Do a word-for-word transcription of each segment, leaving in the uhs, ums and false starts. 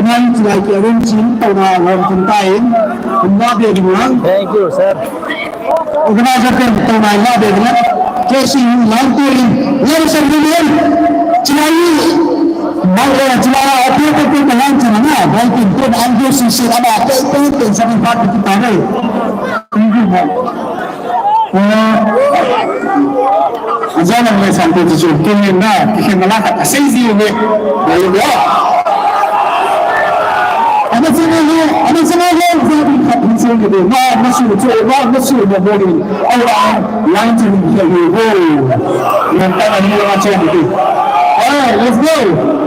Nang chulai ke rin chin tau na ron kun tai. Kun na be ding lang. Thank you, sir. Organizer pen tau na la be ding lang. Ke si lang ko in. Lang sa ni ni. Chulai. Mai eh chulai a pe pe pe lang chulai na. Bai pin pin ang ko si si ama pe pe pe sa ni pa ki ta ne. Thank you, man. Ajan ang may sample to siya. Kung yun na, kikhin na lahat. Asay siya yun eh. Dahil yun. Ano sa mga, ano sa mga, ano sa mga, ano sa mga, ano sa mga, ano sa mga, ano sa mga, ano sa mga, ano sa mga, Alright, let's go.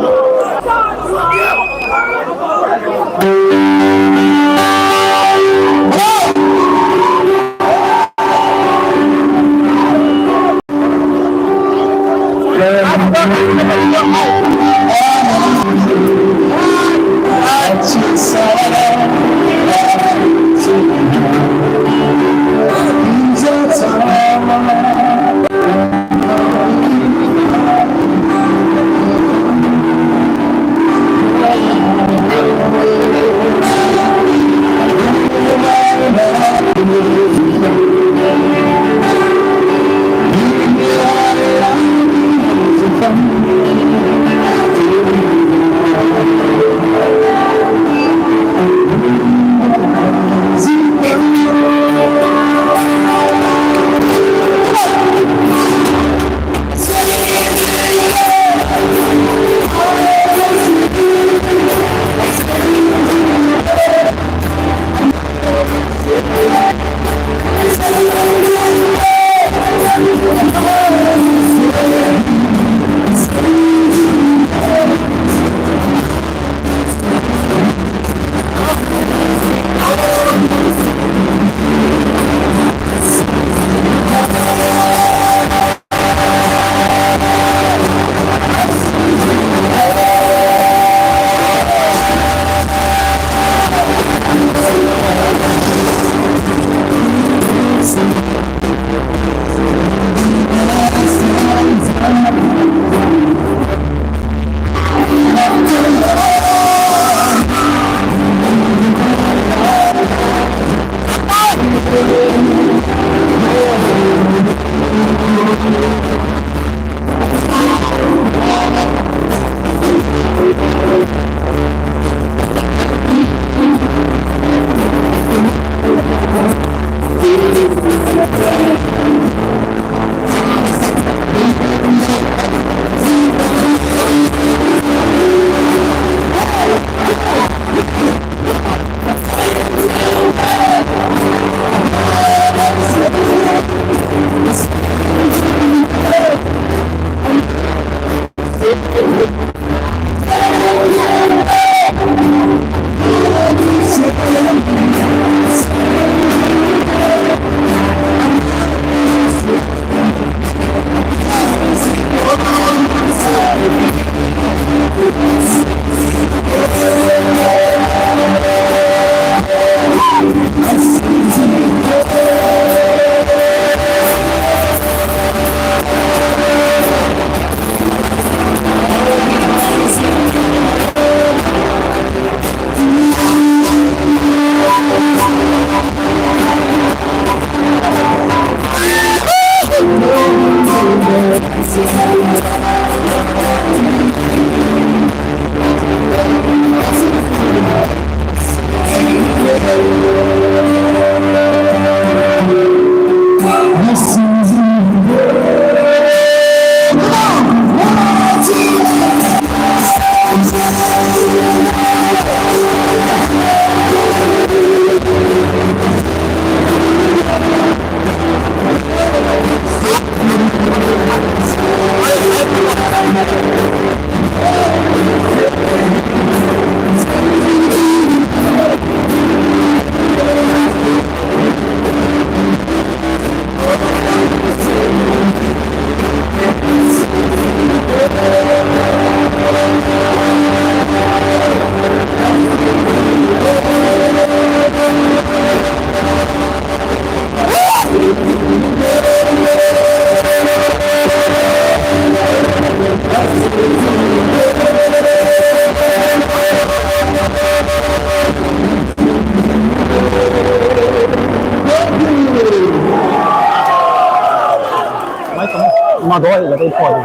Doi, la doi poi.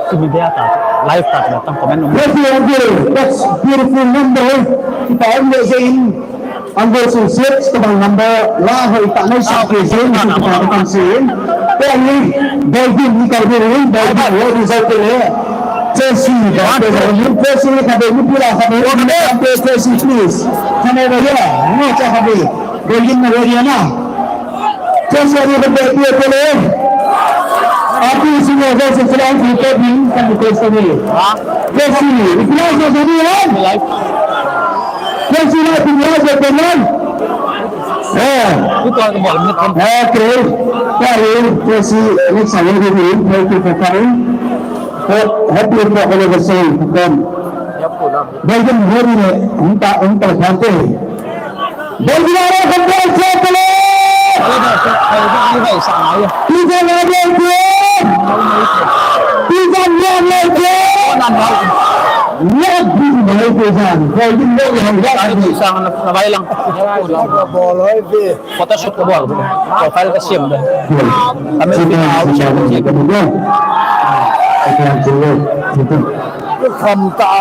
Simi dia ta, live ta, na tang comment. Thank you, thank you. That's beautiful number. Kita em le in. Ang version six, tabang number, la hoi ta nai sa ke sin, kita ta kan sin. Kaya ni, Belgium ni kau ni, Belgium, what is out there? Chelsea, Chelsea, Chelsea, Chelsea, please. Come over here. No, Chelsea, Belgium na ready na. Chelsea, ni ko be pie pele. Api sini ada seseorang kita bin kan kita ni. Chelsea, ikhlas na sabi yan. Chelsea na ikhlas na sabi yan. Eh. Ito ang ball, minute one. Okay. Kaya Chelsea, next time we will play to Qatar. Happy anniversary to come. Belgium ready ne, unta, unta jante. Belgium are control se pele. Pizza na Belgium. Pizza na Belgium. Not good, Belgium. Belgium, Belgium. Sang na, na lang. Ball oi ve. Photoshoot ka bol, profile ka siam da. Kami si Pau Chau. Kham ta.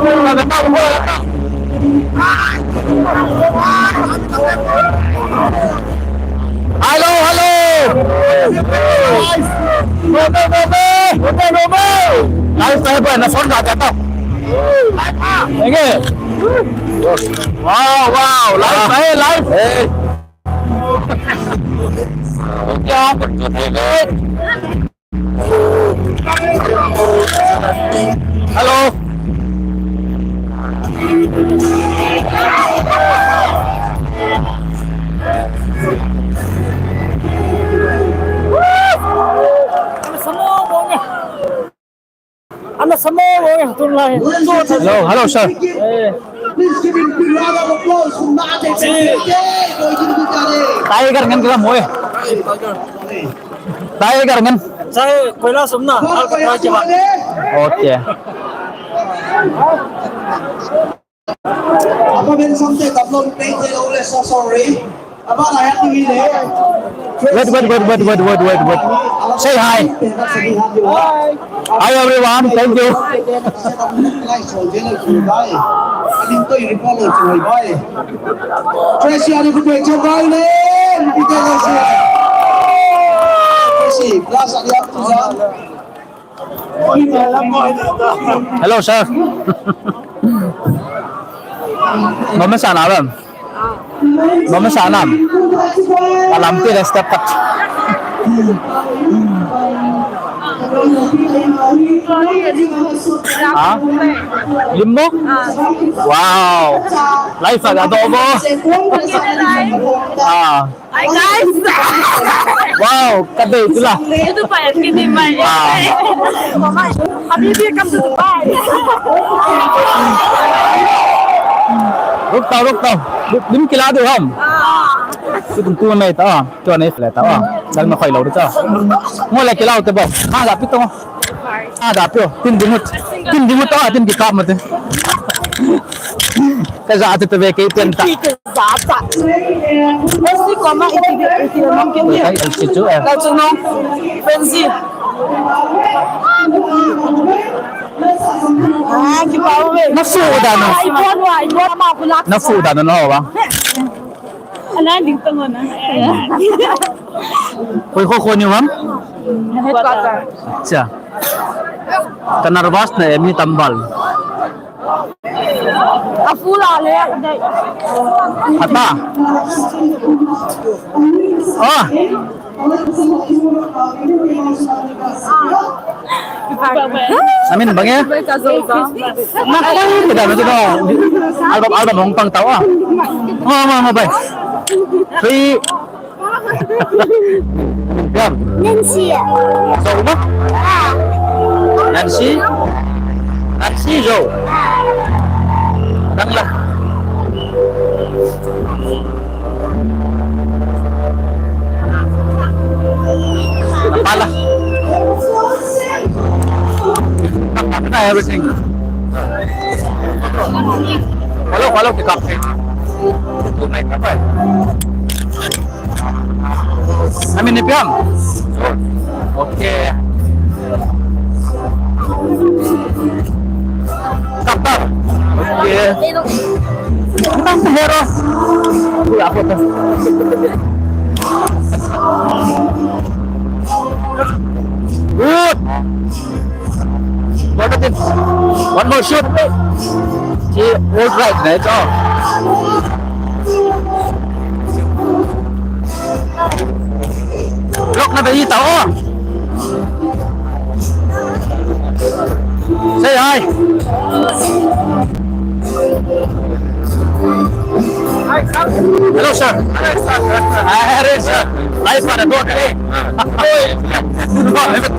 Hello, hello. Live tayo, boy. Na phone ka, ka to. Sige. Wow, wow. Live tayo, live. Hey. Hello. Hello, hello, sir. Tiger ngen kila mo e. Tiger ngen. Sir, koila sumna. Okay. Apa ben samte tablon pe te lo le, so sorry. Apa na ya ti le. Wait, wait, wait, wait, wait, wait, wait, wait. Say hi. Hi. Hi everyone, thank you. Tracy, are you good? Tracy, plus are you up to that? Hello, sir. Mama sana alam. Mama sana. Alam ti step cut. Ha? Limbo? Wow. Life aga dobo. Ah. Hi, guys. Wow, kadei tula. Ito pa yan, hindi man yan. Ah. Habibi, come to Dubai. Ruk tau, ruk tau. Lim kila du ham. Ah. Tum tu nai ta. Tu nai fle ta. Dal ma khoi lo ta. Mo le kila te bo. Ha ga pi to. Ha ga pi. Tin dimut. Tin dimut ta, tin ki kap mate. Ka ja te ve ke ten ta. Ka ja ta. Esi ko ma iti iti mong ke ni. Kai el situ eh. Ka chu no. Pensi. Ah, ki pa ve. Na fu da no. Ai, bon wa, ai, bon ma pula. Na fu da no no wa. Ana ding tang na. Koi kho kho ni ham? Headquarter. Acha. Ka nervous na em ni tambal. A fu la le. Ata. Ah. Amin bang ya? Nak tahu kita macam tu. Album, album hong pang tahu ah. Mau, mau, mau, bye. Three. Yam. Nancy. Zo ba? Ah. Nancy. Nancy Zo. Dang lah. Napala. Everything. Hello, hello, pick up. Amin ni piang. Okay. Kapal. Okay. Tentang hero. Aku apa tu? Good. One more shoot. All right, that's all. Block na ba ita, oh. Say hi. Hello, sir. Hi, sir. Hi, sir. Hi, sir. Hi, sir.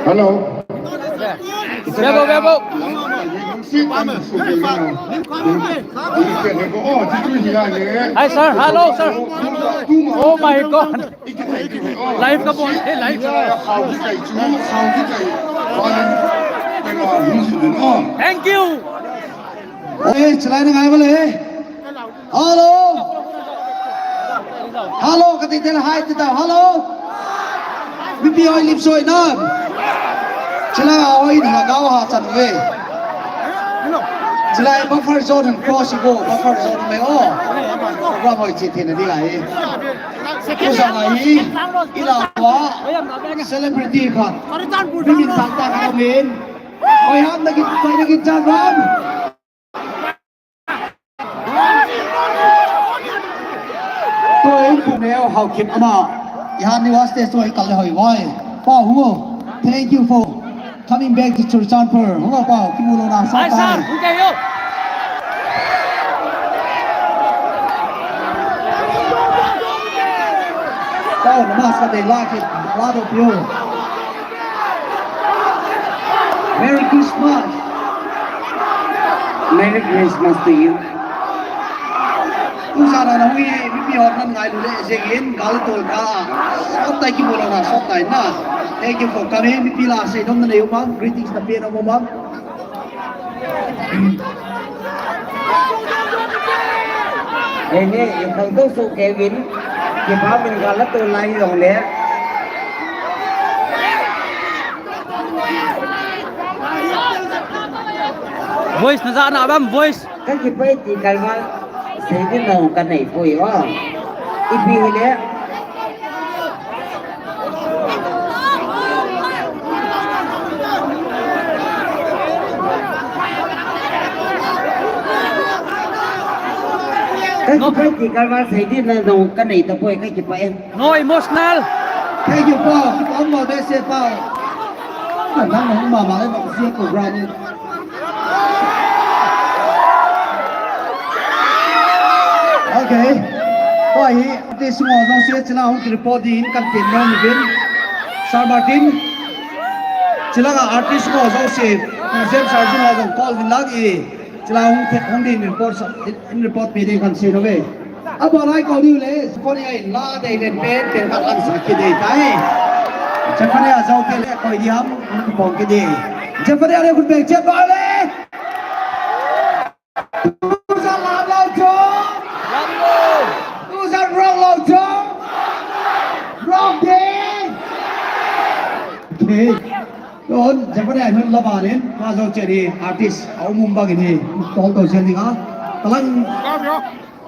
Hello. Bebo, bebo. Hi, sir. Hello, sir. Oh my God. Live ka bol, eh, live. Thank you. Eh, chalai na ngai bole. Hello. Hello, kati tel hi ti ta. Hello. Mipi hoi lim soi nam. Chalai hoi na gao ha chan ve. Chalai buffer zone and cross go, buffer zone me o. Program hoi chi thei na di lai. Kusana hi, ila wa, celebrity khat. Mimin tang tang khat min. Oi ham na git, oi na git chan ram. Tua in pu neo hao kip ama. Ihan ni wa stage tua i kal le hoi wai. Pa hu. Thank you for coming back to Churachandpur. Hung a pau, kimu lou na sa tai. Ai, sir, hung kei yo. Pau, na mask ka dei la ki, la do pio. Merry Christmas. Merry Christmas to you. Kusana na hui, mipi hon nan ngailu le jengin, gal tol ka. Sot tai kimu lou na, sot tai na. Thank you for coming. Mipi la sei nom na nei um am, greetings na pe nom um am. Ei, ei, ei, khang to su Kevin, kipa min gal tol lai jong le. Voice na ja na bam, voice. Ka kipah e ti kalval, sei ding nau ka nei poi o. Ipi hile. Ka kipah e ti kalval, sei ding nau ka nei tapoi, ka kipah e. No emotional. Thank you, Paul. Keep on, Paul. That's it, Paul. Nang nang mama le nang si program. Okay. Paul hi, artist ho jong si chila hung report ding kan tin nom bin. Sir Martin. Chila ka artist ho jong si, James Arjun ho jong call din lang i. Chila hung the, hung din report sa, in report pe ding kan sei nove. Abo lai ko diu le, ko ni ai la dei len pen, pen ka kan sa ki dei tai. Zephaniah Zote le koi di ham, pong kit di. Zephaniah le khut beng chet ba le. Tujan lam lou chu. Tujan rock lou chu. Rock di. Okay. Tun, Zephaniah hin la ba nin, ma Zote ni artist, a um um bang in hi, tol to zel ding a. Talang,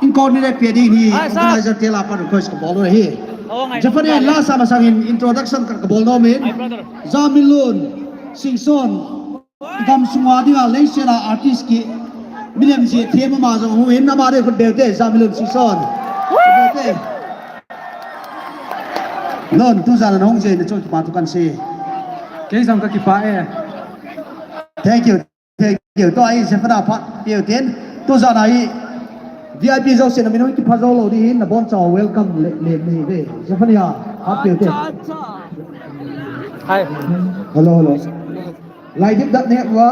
in coordinate pe ding hi, organizer te la pan request ka bol u hi. Zephaniah la sa masang in introduction ka, ka bol nom in. Jamilun Singson, gam sunga dinga leiset a artist ki, milem ji the mama jong hu in, ama de khut beng te, Jamilun Singson. Khut beng te. Lun, tujan a hung jeh na chun kipa thu kan sei. Kei jong ka kipa e. Thank you. Thank you. Tua hi Zephaniah phat peh u tin. Tujan a hi V I P jouse na min hung kipha jou lou ding hin, na boncha welcome le, le, le, le. Zephaniah phat peh u tin. Hi. Hello, hello. Lai dip dat ne wa.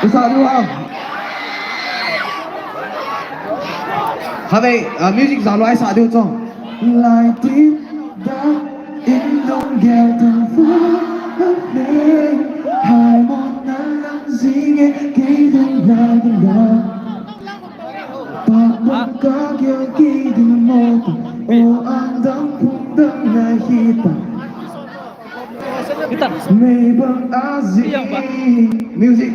Usa du ha. Have, uh, music za loi sa du chong. Lai dip dat in lunggel ta fu. Hai mo na lang jing e kei ding la ding la. Pa mo ka kya kei ding mo ta. O ang dang phung dang na hi ta. Guitar. Music.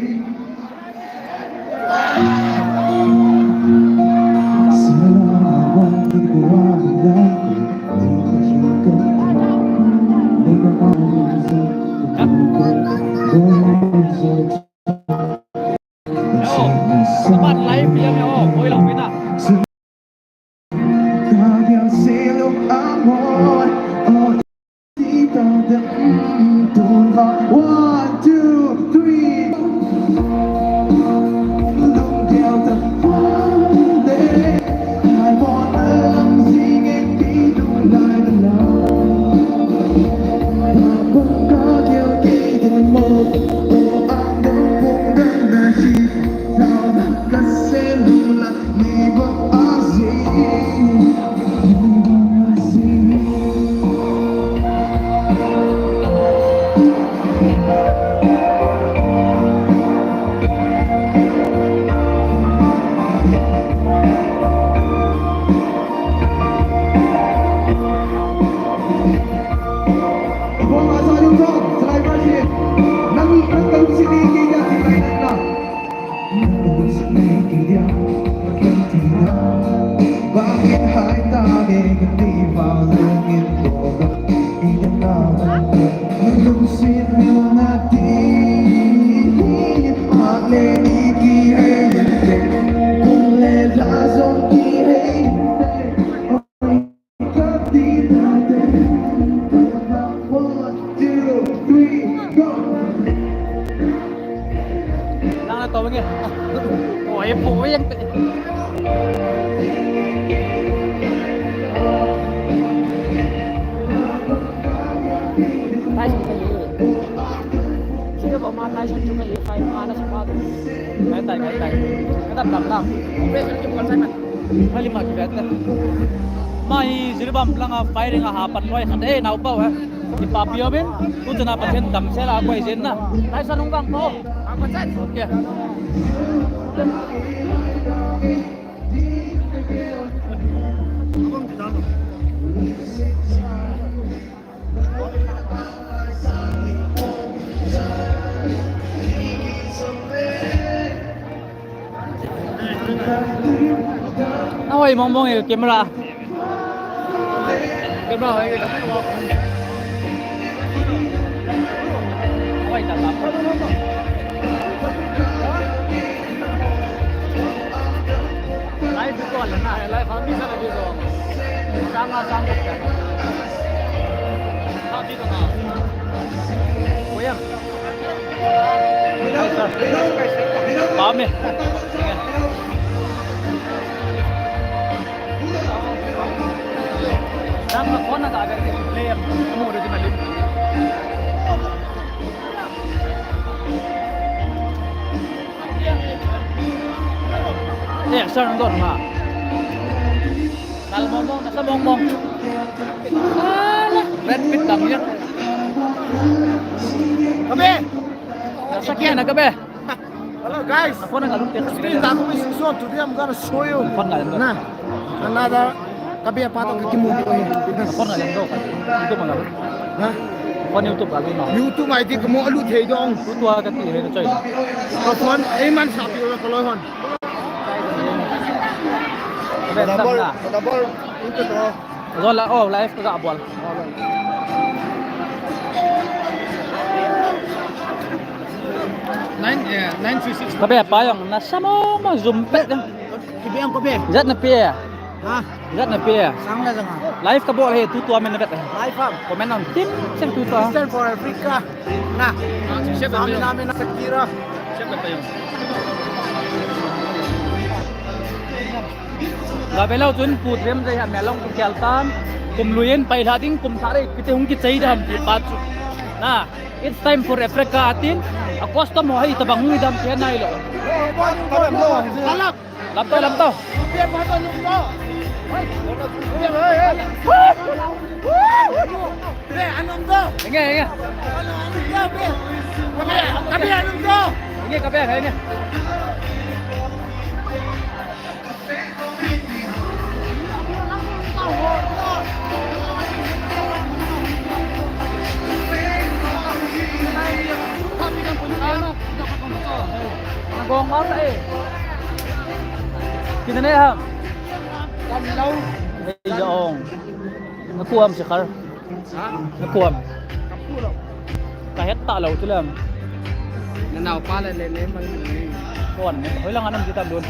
Yo, sapat live ya, yo, boy lang pina. One, two, three. Nang na to nge. Oi, po yang. Tai sung kai. Sino ba ma tai sung kai, kai ma na sa pa. Kai tai, kai tai. Kadam dam dam. Pe sung kai bukan saya. Hali ma kita. Mai Jiribam langa firing a hapan loi khat e nau pau he. Kipapi umin, tuchana Pathen damsel a koi jin na. Taisa nung vang po. Okay. Awai mong mong e camera. Camera awai. Awai ta ta. Live ko la na, live hami sa la ko. Sang a sang ko. Happy ko na. Ko yam. Pame. Dam na kona ga ga play mo re di mali. Eh, sir, nandun ha. Nal mong mong, nasa mong mong. Ala, Brad Pitt lang yan. Kabe! Sakya na kabe. Hello guys. Phone na kalung te. Today I'm gonna show you. Phone na. Na. Another kabe pa to kimu to. Phone na lang do. Ito mga. Na. Phone YouTube ka na. YouTube I D kamu alu thei dong. Tu tu ka ti he choi. Ka phone ei man sa pi ka loi hon. Number, number. Ito to. Zon la, oh, live ka ga bol. Nine, eh, nine three six. Kabe pa jong na samo mo zoom pet. Kibe ang kabe. Jat na pe. Ha? Jat na pe. Sang la jang. Live ka bol he tu tu amen na bet. Live am. Comment on tim sem tu tu. Eastern for Africa. Na. Siapa tu? Amin, amin, Shakira. Siapa tu? Ga ve lou chun pu them jai ha me long kikhel tan. Kum lui in pai lha ding kum thah dei kiti hung kichai dam ti pa chu. Na, it's time for Africa atin. A custom ho hai tabang hung dam ti nai lo. Lam to, lam to. Inge, inge. Inge, kabe, inge. Nagong wala eh. Kita na ham. Kan lau. Hey, jong. Nakuam si Kar. Ha? Nakuam. Kapu lo. Kahet ta lo tu lam. Nanao pa le le ne mang. Kon, hoi lang anam kita dun.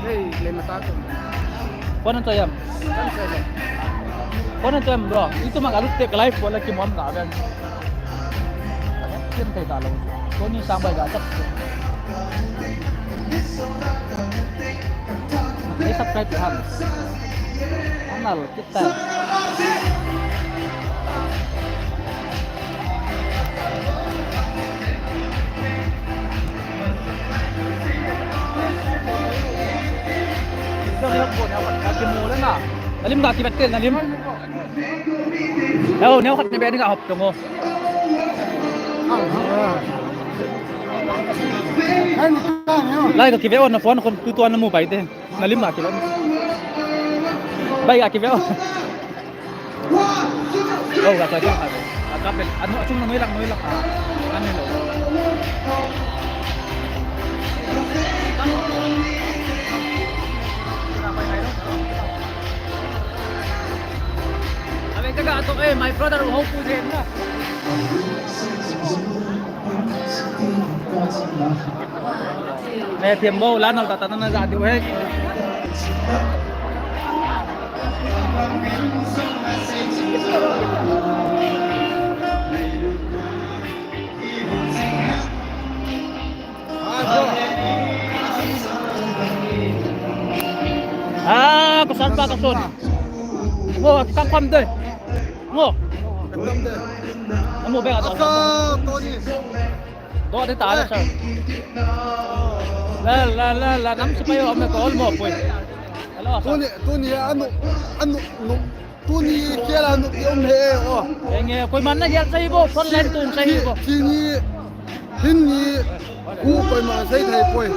Hey, le mata ko. Kon an to yam. Kon an to yam bro. Itu mang alut te live ko la ki mom ga ben. Kahet ta lo. Ko ni sang bai ga chap. Hey, subscribe to ham. Anal. Nalim ga kivet tel, nalim. Hello, neo khat ni be ni ga hop tongo. Lai ka kive on na phone kon tu tu na mu bai te. Nalim ga kive. Bai ga kive. Oh, ga kive. Ga kive. Anu achung na noilang noilang. Anu lo. Abe ka ga to eh, my brother, how to say na. Ne thiam mo, la nal ta ta na ja diu he. Ah, ko san pa ka son. Ngo, ka kwam de. Ngo. Amo be ata. Aka, Tony. Do de ta la, sir. La, la, la, la, nam si payo ame ko olmo poi. Hello, sir. Tuni, tuni, anu, anu, nu, tuni, kela nu, ki um he, oh. Enge, koi man na gel sahi bo, front line tung sahi bo. Tuni, tuni, ku koi man sahi thai poi.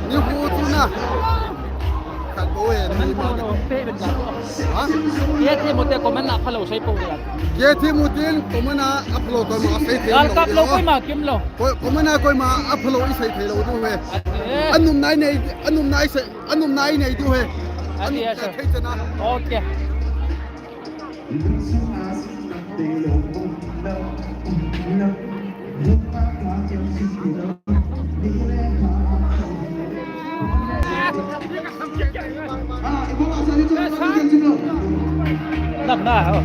Ni ku tu na. Khat bou e, ni ma. Ha? Kia thi mu te comment a phalou sei pou dia. Kia thi mu tin comment a phalou koima sei thei. Gal kap lou koima kim lou. Koi, comment a koima phalou i sei thei lou diu he. Eh. Anum nai nei, anum nai sei, anum nai nei diu he. Ati ya, sir. Thei chana. Okay. Dam na, oh.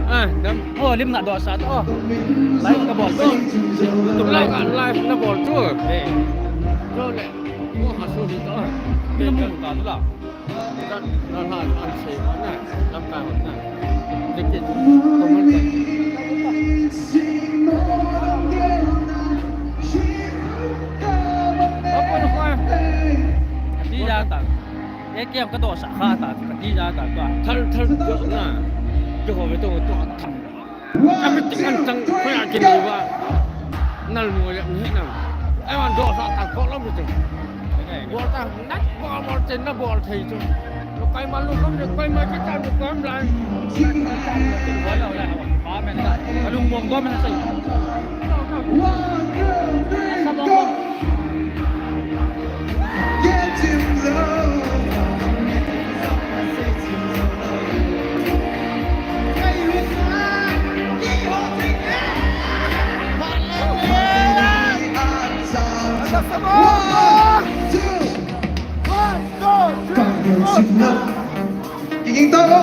Ah, dam. Oh, lim na dosa to. Live ka bol to. Live, live na bol to. Eh. Jo le. Oh, hasu di to. Lim na mu ta la. Thar, thar, na. Kiko ve to, to, tham. Kami ting an tang khoya kin ni ba. Nal nu ya ni na. Ai wan do sa ta ko lo mi ting. Bol ta nat bol bol ten na bol thei chu. Lo kai ma lu kom le kai ma ki ta lu kom lai. Ba men ta. Alung mong do men sa. Sa mong. Kikingto ko.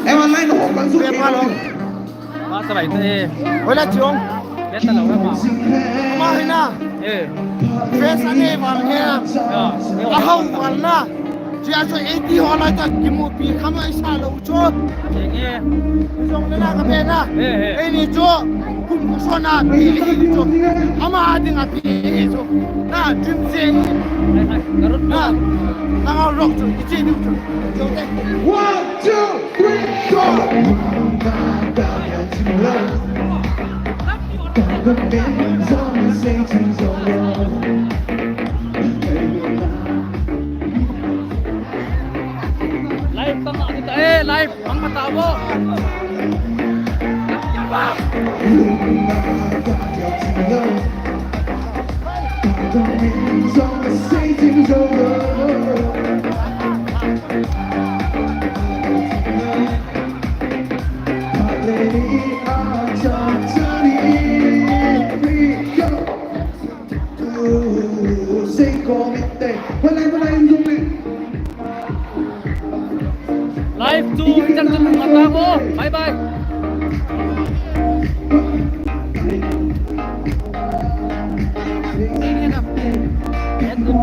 Ewan line ho kan su. Ba ta lai te. Hoila chiong. Beta lo ma. Ma hina. Eh. Face ane val he. Ya. Ahau val na. Chia cho eighty ho lai ta kimu pi kham ai sa lo cho. Ye. Jong le na ka pe na. Eh, eh. Ei ni cho. Kum ko so na pi ei ni cho. Ama ding a pi ei cho. Na dream se. Ai, ai. Karut na. Na rock cho. Ichi ni cho. Cho te. One, two, three, go! Live tama kita, eh, live, ang matabo. Live to, itan tu mata mo. Bye bye.